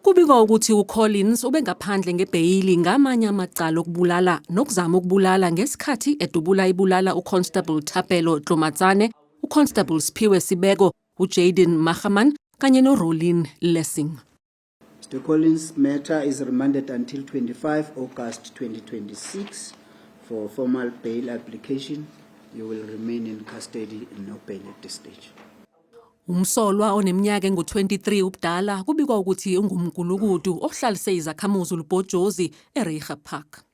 Kubikwa ukuthi uCollins ubengaphandle ngebheyili ngamanye amacala okubulala nokuzama ukubulala ngesikhathi edubula ibulala uConstable Thapelo Tlomatsane, uConstable Siphiwe Sibeko, uJaden Mahaman kanye noRolin Lessing. Mr. Collins' matter is remanded until 25 August 2026 for formal bail application. You will remain in custody and no bail at this stage. Umsolwa oneminyaka engu-23 ubudala kubikwa ukuthi ungumgulukudu ohlalise izakhamuzi ulubhojozi eReiger Park.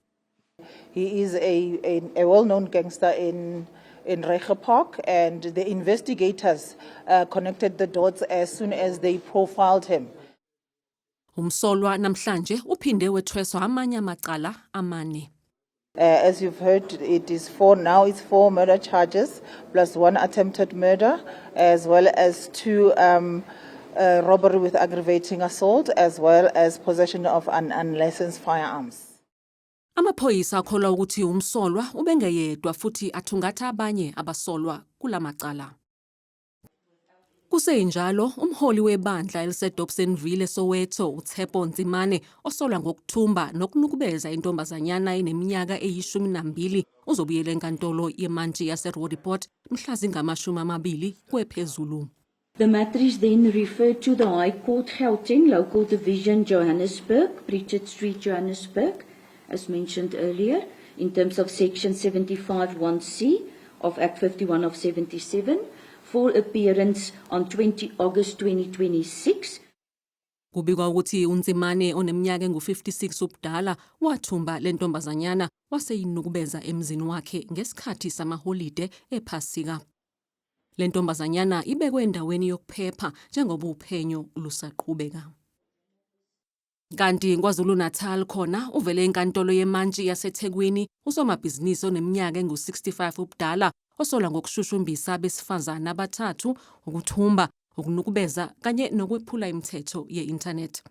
He is a well-known gangster in Reiger Park, and the investigators connected the dots as soon as they profiled him. Umsolwa namhlanje uphinde wethweswa amanye amacala amane. As you've heard, it is four now. It's four murder charges plus one attempted murder, as well as two robbery with aggravating assault, as well as possession of an unlicensed firearms. Amaphoyisa akholwa ukuthi umsolwa ubengeyedwa futhi athungatha abanye abasolwa kulamacala. Kusenjalo, umholi webandla eliseDobsonville eSoweto, uTshepo Ntsimane, osolwa ngokuthumba nokunukubeza intombazanyana eneminyaka eyi-12, uzobuyela enkantolo yemantshi yaseRoodepoort mhla zingama-20 kwephezulu. The matter is then referred to the High Court, Gauteng, Local Division, Johannesburg, Pritchard Street, Johannesburg, as mentioned earlier, in terms of Section 75(1)(c) of Act 51 of 77, for appearance on 20 August 2026. Kubikwa ukuthi uNtsimane oneminyaka engu-56 ubudala wathumba le ntombazanyana waseyinukubeza emzini wakhe ngesikhathi samaholide ePhasika. Le ntombazanyana ibekwe endaweni yokuphepha njengoba uphenyo lusaqhubeka. Kanti KwaZulu-Natal khona uvele enkantolo yemantshi yaseThekwini usomabhizinisi oneminyaka engu-65 ubudala osolwa ngokushushumbisa abesifazane abathathu, ukuthumba, ukunukubeza kanye nokwephula imithetho ye-inthanethi.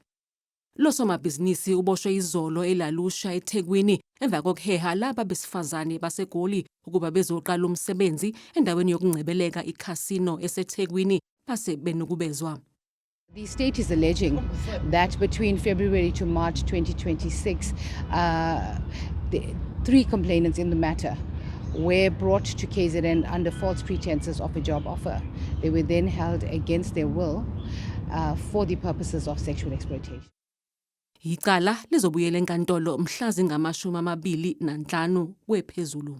Lo somabhizinisi uboshwe izolo eLa Lucia eThekwini emva kokuheha laba besifazane baseGoli ukuba bezoqala umsebenzi endaweni yokungcebeleka ikhasino eseThekwini base benukubezwa. The state is alleging that between February to March 2026, the three complainants in the matter were brought to KZN under false pretenses of a job offer. They were then held against their will for the purposes of sexual exploitation. Icala lizobuyela enkantolo mhla zingama-25 kwephezulu.